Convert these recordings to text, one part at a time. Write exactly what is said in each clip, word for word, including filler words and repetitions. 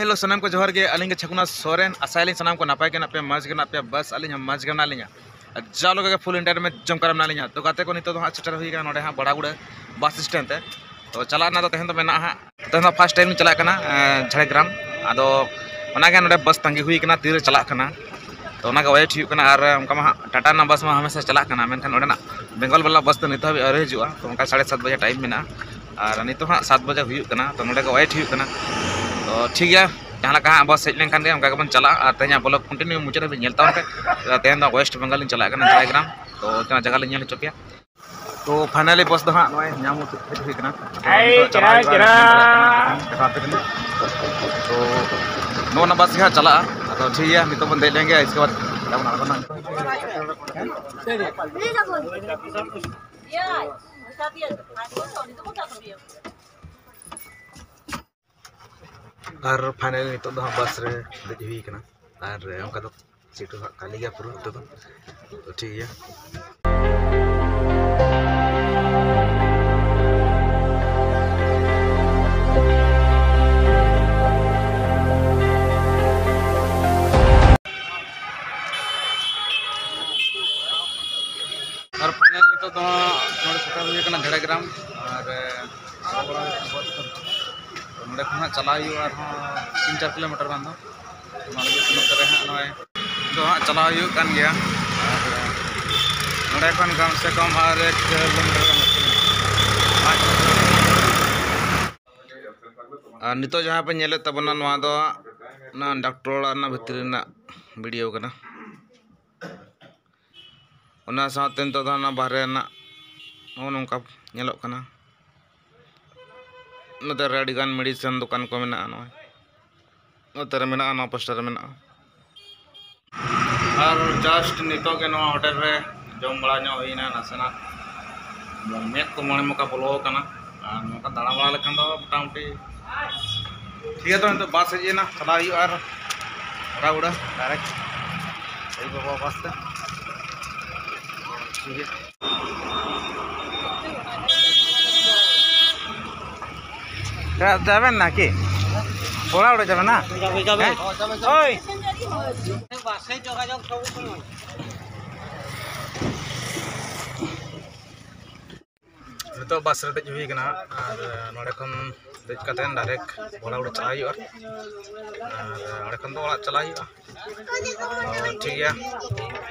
Hello, ᱥᱟᱱᱟᱢ ᱠᱚ ᱡᱚᱦᱟᱨ ᱜᱮ᱾ ᱟᱹᱞᱤᱧ ᱜᱮ ᱪᱷᱟᱠᱩᱱᱟ ᱥᱚᱨᱮᱱ᱾ ᱟᱥᱟᱭᱟᱞᱤᱧ ᱥᱟᱱᱟᱢ ᱠᱚ ᱱᱟᱯᱟᱭ ᱜᱮ ᱢᱮᱱᱟᱜ ᱯᱮᱭᱟ, ᱢᱚᱡᱽ ᱜᱮ ᱢᱮᱱᱟᱜ ᱯᱮᱭᱟ᱾ ᱵᱟᱥ ᱟᱹᱞᱤᱧ ᱦᱚᱸ ᱢᱚᱡᱽ ᱜᱮ ᱢᱮᱱᱟᱜ ᱞᱤᱧᱟ᱾ ᱟᱨ ᱡᱟ ᱞᱮᱠᱟ ᱜᱮ ᱯᱷᱩᱞ ᱮᱱᱴᱟᱨᱴᱮᱱᱢᱮᱱᱴ ᱡᱚᱢ ᱠᱟᱨ ᱢᱮᱱᱟᱜ ᱞᱤᱧᱟ᱾ ᱛᱚ ᱜᱟᱛᱮ ᱠᱚ, ᱱᱤᱛᱚᱜ ᱫᱚ ᱦᱟᱸᱜ ᱥᱮᱴᱮᱨ ᱦᱩᱭ ᱠᱟᱱᱟ ᱱᱚᱰᱮ ᱦᱟᱸᱜ ᱵᱟᱲᱟᱜᱩᱲᱟᱹ ᱵᱟᱥ ᱥᱴᱮᱱᱰ ᱛᱮ᱾ ᱛᱚ ᱪᱟᱞᱟᱜ ᱨᱮᱱᱟᱜ ᱫᱚ ᱛᱮᱦᱮᱧ ᱫᱚ ᱢᱮᱱᱟᱜᱼᱟ ᱦᱟᱸᱜ᱾ ᱛᱮᱦᱮᱧ ᱫᱚ ᱯᱷᱟᱥᱴ ᱴᱟᱭᱤᱢ ᱞᱤᱧ ᱪᱟᱞᱟᱜ ᱠᱟᱱᱟ, ᱮᱸ, ᱡᱷᱟᱲᱜᱨᱟᱢ᱾ ᱟᱫᱚ ᱚᱱᱟᱜᱮ ᱱᱚᱰᱮ ᱵᱟᱥ ᱛᱟᱺᱜᱤ ᱦᱩᱭ ᱠᱟᱱᱟ, ᱛᱤᱨᱮ ᱪᱟᱞᱟᱜ ᱠᱟᱱᱟ᱾ ᱛᱚ ᱚᱱᱟᱜᱮ ᱣᱮᱴ ᱦᱩᱭᱩᱜ ᱠᱟᱱᱟ᱾ ᱟᱨ ᱚᱱᱠᱟ ᱢᱟ ᱦᱟᱸᱜ ᱴᱟᱴᱟ ᱨᱮᱱᱟᱜ ᱵᱟᱥ ᱢᱟ ᱦᱟᱢᱮᱥᱟ ᱪᱟᱞᱟᱜ ᱠᱟᱱᱟ, ᱢᱮᱱᱠᱷᱟᱱ ᱚᱸᱰᱮᱱᱟᱜ ᱵᱮᱝᱜᱚᱞ ᱵᱟᱞᱟ ᱵᱟᱥ ᱫᱚ ᱱᱤᱛᱚᱜ ᱦᱟᱹᱵᱤᱡ ᱟᱹᱣᱨᱤ ᱦᱤᱡᱩᱜᱼᱟ᱾ ᱛᱚ ᱚᱱᱠᱟ ᱥᱟᱲᱮ ᱥᱟᱛ ᱵᱟᱡᱮ ᱴᱟᱭᱤᱢ ᱢᱮᱱᱟᱜᱼᱟ᱾ ᱟᱨ ᱱᱤᱛᱚᱜ ᱦᱟᱸᱜ ᱥᱟᱛ ᱵᱟᱡᱮ ᱦᱩᱭᱩᱜ ᱠᱟᱱᱟ, ᱛᱚ ᱱᱚᱰᱮ ᱜᱮ ᱣᱮᱴ ᱦᱩᱭᱩᱜ ᱠᱟᱱᱟ᱾ ᱛᱚ ᱴᱷᱤᱠ ᱜᱮᱭᱟ, ᱡᱟᱦᱟᱸ ᱞᱮᱠᱟ ᱦᱟᱸᱜ ᱵᱟᱥ ᱦᱮᱡ ᱞᱮᱱᱠᱷᱟᱱ ᱜᱮ ᱚᱱᱠᱟ ᱜᱮᱵᱚᱱ ᱪᱟᱞᱟᱜᱼᱟ᱾ ᱟᱨ ᱛᱮᱦᱮᱧᱟᱜ ᱵᱞᱚᱜ ᱠᱚᱱᱴᱤᱱᱤᱭᱩ ᱢᱩᱪᱟᱹᱫ ᱦᱟᱹᱵᱤᱡ ᱧᱮᱞ ᱛᱟᱵᱚᱱ ᱯᱮ᱾ ᱛᱮᱦᱮᱧ ᱫᱚ ᱣᱮᱥᱴ ᱵᱮᱝᱜᱚᱞ ᱞᱤᱧ ᱪᱟᱞᱟᱜ ᱠᱟᱱᱟ, ᱡᱷᱟᱲᱜᱨᱟᱢ᱾ ᱛᱚ ᱚᱱᱠᱟᱱᱟᱜ ᱡᱟᱭᱜᱟ ᱞᱤᱧ ᱧᱮᱞ ᱦᱚᱪᱚ ᱯᱮᱭᱟ᱾ ᱛᱚ ᱯᱷᱟᱭᱱᱟᱞᱤ ᱵᱟᱥ ᱫᱚ ᱦᱟᱸᱜ ᱱᱚᱜᱼᱚᱭ ᱧᱟᱢ ᱦᱩᱭ ᱠᱟᱱᱟ᱾ ᱟᱫᱚ ᱮᱭ, ᱱᱤᱛᱚᱜ ᱪᱟᱞᱟᱣ ᱪᱮᱦᱨᱟ, ᱦᱩᱭᱩᱜᱼᱟ, ᱪᱮᱦᱨᱟ᱾ ᱧᱮᱞ ᱫᱟᱲᱮᱭᱟᱜ ᱠᱟᱱᱟ, ᱫᱮᱠᱷᱟᱣ ᱟᱯᱮ ᱠᱟᱹᱱᱟᱹᱧ᱾ ᱛᱚ ᱱᱚᱜᱼᱚ ᱱᱟ ᱵᱟᱥ ᱜᱮ ᱦᱟᱸᱜ ᱪᱟᱞᱟᱜᱼᱟ᱾ ᱟᱫᱚ ᱴᱷᱤᱠ ᱜᱮᱭᱟ, ᱱᱤᱛᱚᱜ ᱵᱚᱱ ᱫᱮᱡ ᱞᱮᱱ ᱜᱮ, ᱤᱥᱠᱮ ᱵᱟᱫ ᱛᱟᱵᱚᱱ ᱟᱬᱜᱚᱱᱟ᱾ ᱟᱨ ᱯᱷᱟᱭᱱᱟᱞᱤ ᱱᱤᱛᱚᱜ ᱫᱚ ᱦᱟᱸᱜ ᱵᱟᱥ ᱨᱮ ᱫᱮᱡ ᱦᱩᱭ ᱠᱟᱱᱟ᱾ ᱟᱨ ᱚᱱᱠᱟ ᱫᱚ ᱥᱤᱴ ᱦᱚᱸ ᱦᱟᱸᱜ ᱠᱷᱟᱹᱞᱤ ᱜᱮᱭᱟ ᱯᱩᱨᱟᱹ ᱱᱤᱛᱚᱜ ᱫᱚ᱾ ᱛᱚ ᱴᱷᱤᱠ ᱜᱮᱭᱟ᱾ ᱟᱨ ᱯᱷᱟᱭᱱᱟᱞ ᱱᱤᱛᱚᱜ ᱫᱚ ᱱᱚᱰᱮ ᱥᱮᱴᱮᱨ ᱦᱩᱭ ᱠᱟᱱᱟ ᱡᱷᱟᱲᱜᱨᱟᱢ᱾ ᱟᱨ ᱱᱚᱰᱮ ᱠᱷᱚᱱ ᱦᱟᱸᱜ ᱪᱟᱞᱟᱣ ᱦᱩᱭᱩᱜᱼᱟ ᱟᱨᱦᱚᱸ ᱛᱤᱱ ᱪᱟᱨ ᱠᱤᱞᱳᱢᱤᱴᱟᱨ ᱜᱟᱱ ᱫᱚ᱾ ᱚᱱᱟ ᱞᱟᱹᱜᱤᱫ ᱛᱮ ᱱᱚᱛᱮ ᱨᱮ ᱦᱟᱸᱜ ᱱᱚᱜᱼᱚᱭ ᱫᱚ ᱦᱟᱸᱜ ᱪᱟᱞᱟᱣ ᱦᱩᱭᱩᱜ ᱠᱟᱱ ᱜᱮᱭᱟ᱾ ᱟᱨ ᱱᱚᱰᱮ ᱠᱷᱚᱱ ᱠᱚᱢ ᱥᱮ ᱠᱚᱢ ᱟᱨ ᱮᱠ ᱠᱤᱞᱳᱢᱤᱴᱟᱨ ᱜᱟᱱ ᱫᱚ᱾ ᱟᱨ ᱱᱤᱛᱚᱜ ᱡᱟᱦᱟᱸ ᱯᱮ ᱧᱮᱞᱮᱫ ᱛᱟᱵᱚᱱᱟ, ᱱᱚᱣᱟ ᱫᱚ ᱚᱱᱟ ᱰᱟᱠᱴᱚᱨ ᱚᱲᱟᱜ ᱨᱮᱱᱟᱜ ᱵᱷᱤᱛᱨᱤ ᱨᱮᱱᱟᱜ ᱵᱷᱤᱰᱤᱭᱳ ᱠᱟᱱᱟ᱾ ᱚᱱᱟ ᱥᱟᱶᱛᱮ ᱱᱤᱛᱚᱜ ᱫᱚ ᱚᱱᱟ ᱵᱟᱦᱨᱮ ᱨᱮᱱᱟᱜ ᱱᱚᱜᱼᱚ ᱱᱚᱝᱠᱟ ᱧᱮᱞᱚᱜ ᱠᱟᱱᱟ᱾ ᱱᱚᱛᱮ ᱨᱮ ᱟᱹᱰᱤᱜᱟᱱ ᱢᱮᱰᱤᱥᱤᱱ ᱫᱚᱠᱟᱱ ᱠᱚ ᱢᱮᱱᱟᱜᱼᱟ᱾ ᱱᱚᱜᱼᱚᱭ ᱱᱚᱛᱮ ᱨᱮ ᱢᱮᱱᱟᱜᱼᱟ, ᱱᱚᱣᱟ ᱯᱳᱥᱴᱟᱨ ᱨᱮ ᱢᱮᱱᱟᱜᱼᱟ᱾ ᱟᱨ ᱡᱟᱥᱴ ᱱᱤᱛᱚᱜ ᱜᱮ ᱱᱚᱣᱟ ᱦᱳᱴᱮᱞ ᱨᱮ ᱡᱚᱢ ᱵᱟᱲᱟ ᱧᱚᱜ ᱦᱩᱭᱱᱟ ᱱᱟᱥᱮᱱᱟᱜ᱾ ᱢᱮᱫ ᱠᱚ ᱢᱚᱬᱮ ᱢᱚᱠᱟ ᱵᱚᱞᱚ ᱟᱠᱟᱱᱟ᱾ ᱟᱨ ᱱᱚᱝᱠᱟ ᱫᱟᱬᱟ ᱵᱟᱲᱟ ᱞᱮᱠᱷᱟᱱ ᱫᱚ ᱢᱚᱴᱟᱢᱩᱴᱤ ᱴᱷᱤᱠ ᱜᱮᱭᱟ᱾ ᱛᱚ ᱱᱤᱛᱚᱜ ᱵᱟᱥ ᱦᱮᱡ ᱮᱱᱟ, ᱪᱟᱞᱟᱣ ᱦᱩᱭᱩᱜᱼᱟ ᱟᱨ ᱵᱟᱲᱟᱜᱩᱲᱟᱹ ᱰᱟᱭᱨᱮᱠᱴ ᱟᱹᱭᱩᱵ ᱵᱟᱵᱟ ᱵᱟᱥ ᱛᱮ᱾ ᱴᱷᱤᱠ ᱜᱮᱭᱟ᱾ ᱡᱟ-, যাবেন নাকি? ᱵᱷᱚᱲᱟ ᱚᱲᱟᱜ ᱪᱟᱞᱟᱜ ᱱᱟ? ᱦᱮᱸ? ᱳᱭ᱾ ᱱᱤᱛᱚᱜ ᱵᱟᱥ ᱨᱮ ᱫᱮᱡ ᱦᱩᱭ ᱠᱟᱱᱟ ᱟᱨ ᱱᱚᱰᱮ ᱠᱷᱚᱱ ᱫᱮᱡ ᱠᱟᱛᱮ direct ᱵᱷᱚᱲᱟ ᱚᱲᱟᱜ ᱪᱟᱞᱟᱜ ᱦᱩᱭᱩᱜᱼᱟ᱾ ᱟᱨ ᱚᱸᱰᱮ ᱠᱷᱚᱱ ᱫᱚ ᱚᱲᱟᱜ ᱪᱟᱞᱟᱜ ᱦᱩᱭᱩᱜᱼᱟ᱾ ᱛᱚ, ᱴᱷᱤᱠ ᱜᱮᱭᱟ,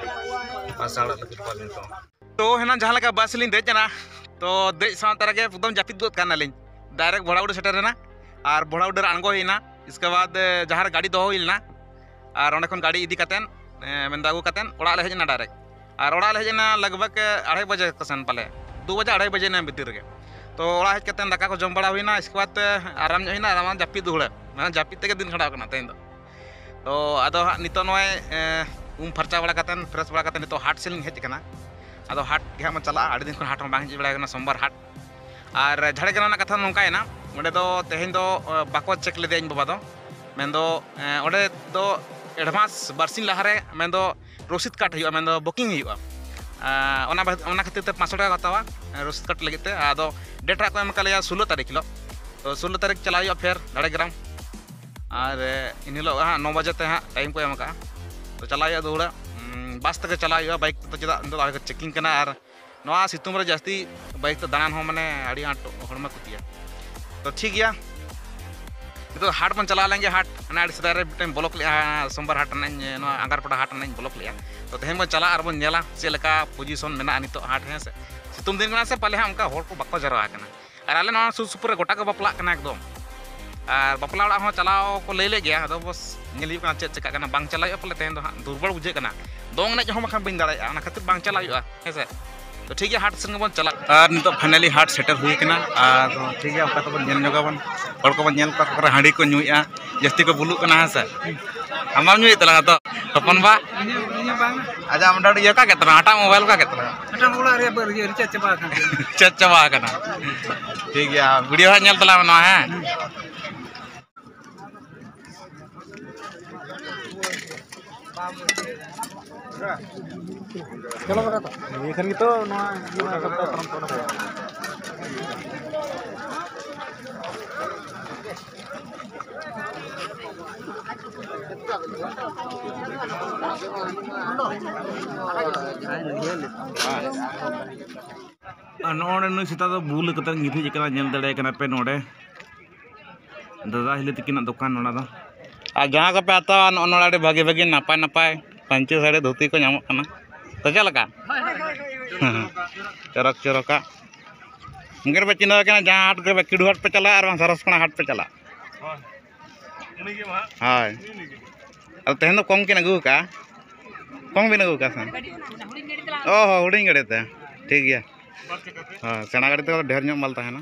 ᱵᱟᱥ ᱟᱲᱟᱜ ᱞᱟᱹᱜᱤᱫ ᱵᱟᱞᱤᱧ ᱛᱚ᱾ ᱛᱚ, ᱦᱮᱱᱟᱝ ᱡᱟᱦᱟᱸ ᱞᱮᱠᱟ ᱵᱟᱥ ᱞᱤᱧ ᱫᱮᱡ ᱮᱱᱟ, ᱛᱚ, ᱫᱮᱡ ᱥᱟᱶ ᱛᱚᱨᱟ ᱜᱮ ᱮᱠᱫᱚᱢ ᱡᱟᱹᱯᱤᱫ ᱜᱚᱫ ᱠᱟᱱᱟᱞᱤᱧ᱾ Direct ᱵᱷᱚᱲᱟᱩᱰ ᱥᱮᱴᱮᱨ ᱮᱱᱟ ᱟᱨ ᱵᱷᱚᱲᱟᱩᱰ ᱨᱮ ᱟᱬᱜᱚ ᱦᱩᱭᱱᱟ᱾ ᱤᱥᱠᱮ ᱵᱟᱫ, ᱮ, ᱡᱟᱦᱟᱸ ᱨᱮ ᱜᱟᱹᱰᱤ ᱫᱚᱦᱚ ᱦᱩᱭ ᱞᱮᱱᱟ, ᱟᱨ ᱚᱸᱰᱮ ᱠᱷᱚᱱ ᱜᱟᱹᱰᱤ ᱤᱫᱤ ᱠᱟᱛᱮᱱ, ᱮ, ᱢᱮᱱᱫᱚ ᱟᱹᱜᱩ ᱠᱟᱛᱮᱱ ᱚᱲᱟᱜ ᱞᱮ ᱦᱮᱡ ᱮᱱᱟ direct᱾ ᱟᱨ ᱚᱲᱟᱜ ᱞᱮ ᱦᱮᱡ ᱮᱱᱟ ᱞᱟᱜᱽ ᱵᱷᱟᱜᱽ, ᱮ, ᱟᱲᱟᱭ ᱵᱟᱡᱮ ᱠᱚ ᱥᱮᱱ ᱯᱟᱞᱮ, ᱫᱩ ᱵᱟᱡᱮ, ᱟᱲᱟᱭ ᱵᱟᱡᱮ ᱤᱱᱟᱹ ᱵᱷᱤᱛᱤᱨ ᱨᱮᱜᱮ᱾ ᱛᱚ, ᱚᱲᱟᱜ ᱦᱮᱡ ᱠᱟᱛᱮᱱ ᱫᱟᱠᱟ ᱠᱚ ᱡᱚᱢ ᱵᱟᱲᱟ ᱦᱩᱭᱱᱟ, ᱤᱥᱠᱮ ᱵᱟᱫ, ᱮ, ᱟᱨᱟᱢ ᱧᱚᱜ ᱦᱩᱭᱱᱟ, ᱟᱨ ᱡᱟᱹᱯᱤᱫ ᱫᱩᱦᱲᱟᱹ, ᱢᱟᱱᱮ ᱡᱟᱹᱯᱤᱫ ᱛᱮᱜᱮ ᱫᱤᱱ ᱠᱷᱟᱸᱰᱟᱣ ᱠᱟᱱᱟ ᱛᱮᱦᱮᱧ ᱫᱚ᱾ ᱛᱚ, ᱟᱫᱚ ᱦᱟᱸᱜ ᱱᱤᱛᱚᱜ ᱱᱚᱜᱼᱚᱭ, ᱮ, ᱩᱢ ᱯᱷᱟᱨᱪᱟ ᱵᱟᱲᱟ ᱠᱟᱛᱮᱱ, fresh ᱵᱟᱲᱟ ᱠᱟᱛᱮᱱ ᱱᱤᱛᱚᱜ ᱦᱟᱴ ᱥᱮᱫ ᱞᱤᱧ ᱦᱮᱡ ᱟᱠᱟᱱᱟ᱾ ᱟᱫᱚ ᱦᱟᱴ ᱜᱮ ᱦᱟᱸᱜ ᱵᱚᱱ ᱪᱟᱞᱟᱜᱼᱟ, ᱟᱹᱰᱤ ᱫᱤᱱ ᱠᱷᱚᱱ ᱦᱟᱴ ᱦᱚᱸ ᱵᱟᱝ ᱦᱮᱡ ᱵᱟᱲᱟ ᱟᱠᱟᱱᱟ, ᱥᱳᱢᱵᱟᱨ ᱦᱟᱴ᱾ ᱟᱨ ᱡᱷᱟᱲᱜᱨᱟᱢ ᱨᱮᱱᱟᱜ ᱠᱟᱛᱷᱟ ᱱᱚᱝᱠᱟᱭᱮᱱᱟ, ᱚᱸᱰᱮ ᱫᱚ ᱛᱮᱦᱮᱧ ᱫᱚ, ᱮ, ᱵᱟᱠᱚ check ᱞᱮᱫᱮᱭᱟ ᱤᱧ ᱵᱟᱵᱟ ᱫᱚ᱾ ᱢᱮᱱᱫᱚ, ᱮ, ᱚᱸᱰᱮ ᱫᱚ advance ᱵᱟᱨᱥᱤᱧ ᱞᱟᱦᱟᱨᱮ, ᱢᱮᱱᱫᱚ ᱨᱚᱥᱤᱫ card ᱦᱩᱭᱩᱜᱼᱟ, ᱢᱮᱱᱫᱚ booking ᱦᱩᱭᱩᱜᱼᱟ᱾ ᱮ, ᱚᱱᱟ ᱵᱟ-, ᱚᱱᱟ ᱠᱷᱟᱹᱛᱤᱨ ᱛᱮ ᱯᱟᱸᱪᱥᱚ ᱴᱟᱠᱟ ᱠᱚ ᱦᱟᱛᱟᱣᱟ, ᱮ, ᱨᱚᱥᱤᱫ card ᱞᱟᱹᱜᱤᱫ ᱛᱮ᱾ ᱟᱫᱚ date ᱦᱟᱸᱜ ᱠᱚ ᱮᱢ ᱟᱠᱟᱫ ᱞᱮᱭᱟ ᱥᱳᱞᱳ ᱛᱟᱹᱨᱤᱠᱷ ᱦᱤᱞᱳᱜ᱾ ᱛᱚ, ᱥᱳᱞᱳ ᱛᱟᱹᱨᱤᱠᱷ ᱪᱟᱞᱟᱜ ᱦᱩᱭᱩᱜᱼᱟ ᱯᱷᱮᱨ ᱡᱷᱟᱲᱜᱨᱟᱢ᱾ ᱟᱨ, ᱮ, ᱮᱱ ᱦᱤᱞᱳᱜ ᱦᱟᱸᱜ ᱱᱚ ᱵᱟᱡᱮ ᱛᱮ ᱦᱟᱸᱜ time ᱠᱚ ᱮᱢ ᱟᱠᱟᱫᱼᱟ᱾ ᱛᱚ, ᱪᱟᱞᱟᱜ ᱦᱩᱭᱩᱜᱼᱟ ᱫᱩᱦᱲᱟᱹ᱾ ᱩᱸ, ᱵᱟᱥ ᱛᱮᱜᱮ ᱪᱟᱞᱟᱜ ᱦᱩᱭᱩᱜᱼᱟ, bike ᱛᱮᱫᱚ ᱪᱮᱫᱟᱜ, ᱱᱤᱛᱚᱜ ᱫᱚ ᱟᱨᱦᱚᱸ checking ᱠᱟᱱᱟ, ᱟᱨ ᱱᱚᱣᱟ ᱥᱤᱛᱩᱝ ᱨᱮ ᱡᱟᱹᱥᱛᱤ bike ᱛᱮ ᱫᱟᱬᱟᱱ ᱦᱚᱸ ᱢᱟᱱᱮ ᱟᱹᱰᱤ ᱟᱸᱴ ᱦᱚᱲᱢᱚ ᱠᱷᱚᱛᱤᱭᱟ᱾ ᱛᱚ, ᱴᱷᱤᱠ ᱜᱮᱭᱟ, ᱱᱤᱛᱚᱜ ᱦᱟᱴ ᱵᱚᱱ ᱪᱟᱞᱟᱣ ᱞᱮᱱ ᱜᱮ᱾ ᱦᱟᱴ ᱦᱟᱱᱮ ᱟᱹᱰᱤ ᱥᱮᱫᱟᱭ ᱨᱮ ᱢᱤᱫᱴᱮᱱ block ᱞᱮᱜᱼᱟ, ᱥᱳᱢᱵᱟᱨ ᱦᱟᱴ ᱨᱮᱱᱟᱜ ᱤᱧ, ᱱᱚᱣᱟ ᱟᱜᱟᱨᱯᱟᱲᱟ ᱦᱟᱴ ᱨᱮᱱᱟᱜ ᱤᱧ block ᱞᱮᱜᱼᱟ᱾ ᱛᱚ, ᱛᱮᱦᱮᱧ ᱵᱚᱱ ᱪᱟᱞᱟᱜᱼᱟ ᱟᱨ ᱵᱚᱱ ᱧᱮᱞᱟ ᱪᱮᱫ ᱞᱮᱠᱟ position ᱢᱮᱱᱟᱜᱼᱟ ᱱᱤᱛᱚᱜ ᱦᱟᱴ, ᱦᱮᱸ ᱥᱮ᱾ ᱥᱤᱛᱩᱝ ᱫᱤᱱ ᱠᱟᱱᱟ ᱥᱮ, ᱯᱟᱞᱮ ᱦᱟᱸᱜ ᱚᱱᱠᱟ ᱦᱚᱲ ᱠᱚ ᱵᱟᱠᱚ ᱡᱟᱨᱣᱟ ᱟᱠᱟᱱᱟ᱾ ᱟᱨ ᱟᱞᱮ ᱱᱚᱣᱟ ᱥᱩᱨ ᱥᱩᱯᱩᱨ ᱨᱮ ᱜᱚᱴᱟ ᱠᱚ ᱵᱟᱯᱞᱟᱜ ᱠᱟᱱᱟ ᱮᱠᱫᱚᱢ᱾ ᱟᱨ ᱵᱟᱯᱞᱟ ᱚᱲᱟᱜ ᱦᱚᱸ ᱪᱟᱞᱟᱣ ᱠᱚ ᱞᱟᱹᱭ ᱞᱮᱫ ᱜᱮᱭᱟ, ᱟᱫᱚ ᱵᱚᱥ ᱧᱮᱞ ᱦᱩᱭᱩᱜ ᱠᱟᱱᱟ ᱪᱮᱫ ᱪᱮᱠᱟᱜ ᱠᱟᱱᱟ᱾ ᱵᱟᱝ ᱪᱟᱞᱟᱣ ᱦᱩᱭᱩᱜᱼᱟ ᱯᱟᱞᱮ, ᱛᱮᱦᱮᱧ ᱫᱚ ᱦᱟᱸᱜ ᱫᱩᱨᱵᱚᱞ ᱵᱩᱡᱷᱟᱹᱜ ᱠᱟᱱᱟ᱾ ᱫᱚᱝ ᱮᱱᱮᱡ ᱦᱚᱸ ᱵᱟᱠᱷᱟᱱ ᱵᱟᱹᱧ ᱫᱟᱲᱮᱭᱟᱜᱼᱟ, ᱚᱱᱟ ᱠᱷᱟᱹᱛᱤᱨ ᱵᱟᱝ ᱪᱟᱞᱟᱣ ᱦᱩᱭᱩᱜᱼᱟ, ᱦᱮᱸ ᱥᱮ᱾ ᱛᱚ, ᱴᱷᱤᱠ ᱜᱮᱭᱟ, ᱦᱟᱴ ᱥᱮᱱ ᱜᱮᱵᱚᱱ ᱪᱟᱞᱟᱜ᱾ ᱟᱨ ᱱᱤᱛᱚᱜ finally ᱦᱟᱴ ᱥᱮᱴᱮᱨ ᱦᱩᱭ ᱠᱟᱱᱟ᱾ ᱟᱨ ᱴᱷᱤᱠ ᱜᱮᱭᱟ, ᱚᱱᱠᱟ ᱛᱮᱵᱚᱱ ᱧᱮᱞ ᱧᱚᱜᱟᱵᱚᱱ, ᱦᱚᱲ ᱠᱚᱵᱚᱱ ᱧᱮᱞ ᱠᱚᱣᱟ, ᱚᱠᱟ ᱠᱚᱨᱮ ᱦᱟᱺᱰᱤ ᱠᱚ ᱧᱩᱭᱮᱫᱼᱟ, ᱡᱟᱹᱥᱛᱤ ᱠᱚ ᱵᱩᱞᱩᱜ ᱠᱟᱱᱟ, ᱦᱮᱸ ᱥᱮ᱾ ᱟᱢ ᱵᱟᱢ ᱧᱩᱭᱮᱫ ᱛᱟᱞᱟᱝᱟ ᱛᱚ, ᱦᱚᱯᱚᱱ ᱵᱟ? ᱤᱧ ᱦᱚᱸ, ᱤᱧ ᱦᱚᱸ ᱵᱟᱝ᱾ ᱟᱪᱪᱷᱟ, ᱟᱢ ᱚᱸᱰᱮ ᱤᱭᱟᱹ ᱠᱟ ᱜᱮ ᱛᱟᱞᱟᱝᱟ, ᱦᱟᱴᱟᱜ mobile ᱠᱟ ᱜᱮ ᱛᱟᱞᱟᱝᱟ? ᱦᱟᱴᱟᱜ mobile ᱨᱮᱭᱟᱜ ᱵᱟᱹᱨ-, ᱤᱭᱟᱹ recharge ᱪᱟᱵᱟ ᱟᱠᱟᱱ ᱛᱤᱧᱟ᱾ Recharge ᱪᱟᱵᱟ ᱟᱠᱟᱱᱟ᱾ ᱴᱷᱤᱠ ᱜᱮᱭᱟ, video ᱦᱟᱸᱜ ᱧᱮᱞ ᱛᱟᱞᱟᱝ ᱢᱮ ᱱᱚᱣᱟ, ᱦᱮᱸ? ᱪᱚᱞᱚ ᱵᱟᱲᱟ ᱛᱚ᱾ ᱱᱤᱭᱟᱹ ᱠᱷᱟᱱ ᱜᱮᱛᱚ ᱱᱚᱣᱟ ᱤᱭᱟᱹ ᱢᱟ ᱥᱚᱵ ᱛᱮ ᱯᱟᱨᱚᱢ ᱛᱟᱵᱚᱱᱟ᱾ ᱟᱨ ᱱᱚᱜᱼᱚ ᱱᱩᱭ ᱥᱮᱛᱟ ᱫᱚ ᱵᱩᱞ ᱠᱟᱛᱮ ᱜᱤᱛᱤᱡ ᱟᱠᱟᱱᱟ, ᱧᱮᱞ ᱫᱟᱲᱮᱭᱟᱭ ᱠᱟᱱᱟ ᱯᱮ ᱱᱚᱰᱮ᱾ ᱫᱟᱫᱟ ᱦᱤᱞᱤ ᱛᱤᱠᱤᱱᱟᱜ ᱫᱚᱠᱟᱱ ᱱᱚᱰᱮ ᱫᱚ᱾ ᱟᱨ ᱡᱟᱦᱟᱸ ᱠᱚᱯᱮ ᱦᱟᱛᱟᱣᱟ, ᱱᱚᱜᱼᱚ ᱱᱚᱰᱮ ᱟᱹᱰᱤ ᱵᱷᱟᱹᱜᱤ ᱵᱷᱟᱹᱜᱤ ᱱᱟᱯᱟᱭ ᱱᱟᱯᱟᱭ ᱯᱟᱹᱧᱪᱤ ᱥᱟᱹᱲᱤ ᱫᱷᱩᱛᱤ ᱠᱚ ᱧᱟᱢᱚᱜ ᱠᱟᱱᱟ᱾ ᱛᱚ ᱪᱮᱫ ᱞᱮᱠᱟ? ᱪᱚᱨᱚᱠ ᱪᱚᱨᱚᱠᱟᱜ᱾ ᱜᱮᱨ ᱯᱮ ᱪᱤᱱᱦᱟᱹᱣ ᱠᱟᱱᱟ, ᱡᱟᱦᱟᱸ ᱦᱟᱴ ᱜᱮ ᱠᱤᱰᱩ ᱦᱟᱴ ᱯᱮ ᱪᱟᱞᱟᱜᱼᱟ ᱟᱨ ᱵᱟᱝ ᱥᱟᱨᱚᱥᱠᱚᱬᱟ ᱦᱟᱴ ᱯᱮ ᱪᱟᱞᱟᱜᱼᱟ᱾ ᱦᱳᱭ᱾ ᱟᱫᱚ ᱛᱮᱦᱮᱧ ᱫᱚ ᱠᱚᱢ ᱠᱤᱱ ᱟᱹᱜᱩ ᱟᱠᱟᱫᱼᱟ᱾ ᱠᱚᱢ ᱵᱤᱱ ᱟᱹᱜᱩ ᱟᱠᱟᱫᱼᱟ ᱥᱮ? ᱚ ᱦᱚᱸ, ᱦᱩᱰᱤᱧ ᱜᱟᱹᱰᱤ ᱛᱮ᱾ ᱴᱷᱤᱠ ᱜᱮᱭᱟ᱾ ᱦᱳᱭ, ᱥᱮᱬᱟ ᱜᱟᱹᱰᱤ ᱛᱮᱫᱚ ᱰᱷᱮᱨ ᱧᱚᱜ ᱢᱟᱞ ᱛᱟᱦᱮᱱᱟ᱾